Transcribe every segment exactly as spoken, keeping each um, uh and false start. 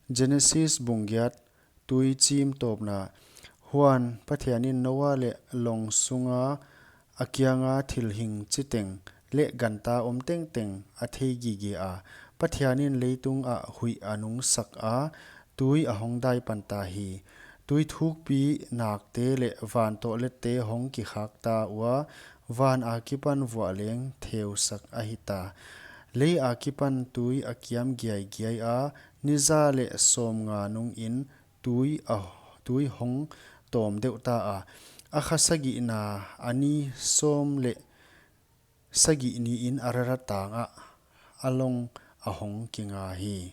Genesis bung giat, tui chim tawpna. Huan Pathianin Noa leh long sunga a kianga thil hing chiteng leh ganta om tengteng a thei gige a, Pathianin leitung ah huih a nungsak a, tui a hong dai panta hi. Tui thukpi nakte leh van tohlette hong kikhakta ua, van akipan vuah leng theusak a hita. Lei akipan tui a kiam giaigiai a, ni za leh sawmnga nungin tui a, tui hong tawm deuhta a, a kha sagihna a ni sawm leh sagih niin Ararat tang ah a long a hong kinga hi.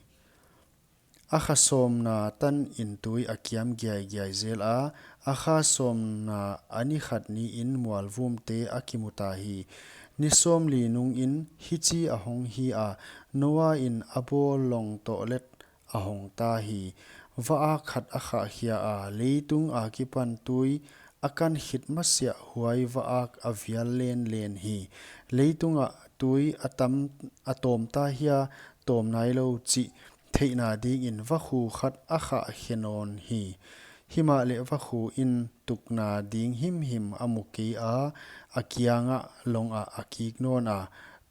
A kha sawmna tanin tui a kiam giaigiai zel a, a kha sawmna a ni khat niin mualvumte a kimuta hi. Ni sawmli nungin hichi a hong hi a, Noa in a bawl long tohlet a hongta hi. Vaak khat a khahkhia a, leitung akipan tui a kan khit masiah huai vaak a vial lenlen hi. Leitungah tui a tam, a tawmta hia, tawm nailou chih theihna dingin vakhu khat a khahkhe nawn hi. Himahleh vakhu in tukna ding himhim a mu kei a, a kiangah long ah a kik nawn a,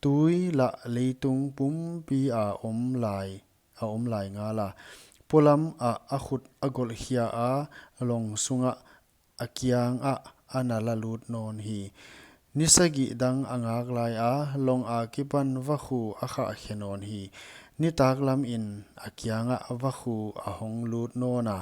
tui lah leitung pumpi a om lai, a om lai ngal a. Polam ah a khut a golhkhia a, long sungah a kiangah a na la lut nawn hi. Ni sagih dang a ngak lai a, long akipan vakhu a khahkhe nawn hi. Nitaklamin a kiangah vakhu a hong lut nawn a,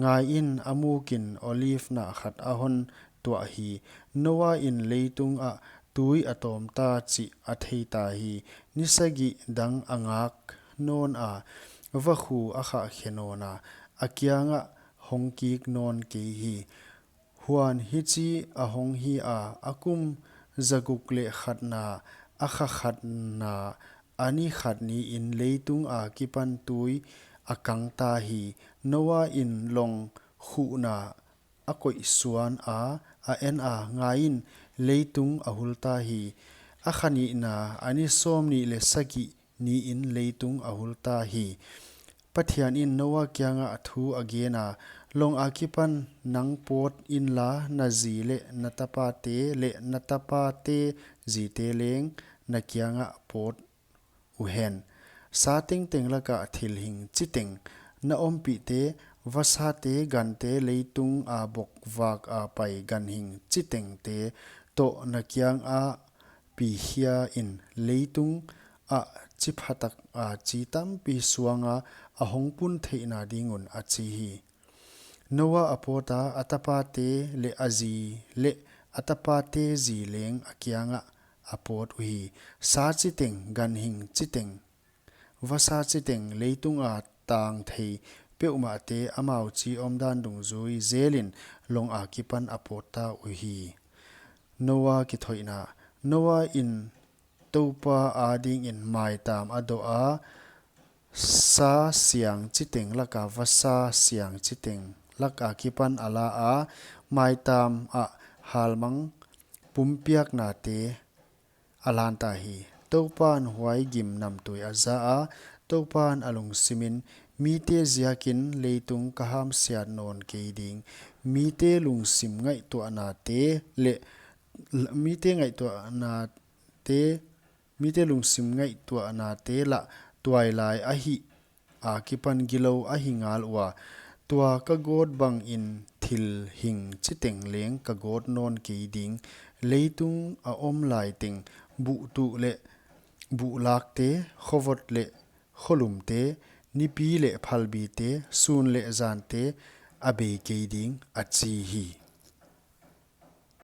ngaiin a mukin olive nah khat a hon tuah hi. Noa in leitung ah tui a tawmta chih a theita hi. Ni sagih dang a ngak nawn a, vakhu a khahkhe nawn a, a kiangah hong kik nawn kei hi. Huan hichi a hong hi a, a kum zaguk leh khatna, a kha khatna a ni khat niin leitung akipan tui a kangta hi. Noa in long khuhna a koih suan a, a en a, ngaiin leitung a hulta hi. A kha nihna a ni sawmnih leh sagih niin leitung a hulta hi. Pathianin Noa kiangah thu a gen a, long akipan nang pawt inla, na zi leh na tapate leh na tapate zite leng na kiangah pawt uhen. Sa tengteng lakah thil hing chiteng, na ompihte, vasate, gante, leitung a bokvak a pai ganhing chitengte toh na kiangah pikhia in, leitung ah chi phatak a chi tampi suanga a hong pun theihna ding un, a chi hi. Noa a pawt a, a tapate leh a zi leh a tapate zi leng a kiangah a pawt uhi. Sa chiteng, ganhing chiteng, vasa chiteng, leitung a tang thei peuhmahte amau chi omdan dungzui zelin long akipan a pawtta uhi. Noa kithoihna. Noa in Toupa adingin maitam a doh a, sa siang chiteng laka vasa siang chiteng lak akipan a la a, maitam ah halmang pumpiaknate a lanta hi. Toupan huai gim namtui a za a, Toupan a lungsimin, mite ziakin leitung ka hamsiat nawn kei ding. Mite lungsim ngaihtuahnate leh, mite ngaihtuahnate, mite lungsim ngaihtuahnate lah tuailai ahih akipan gilou ahi ngal ua. Tua ka gawt bangin thil hing chiteng leng ka gawt nawn kei ding. Leitung a om lai teng, buhtuh leh buhlakte, khovot leh kholumte, nipi leh phalbite, sun leh zante a bei kei ding, a chi hi.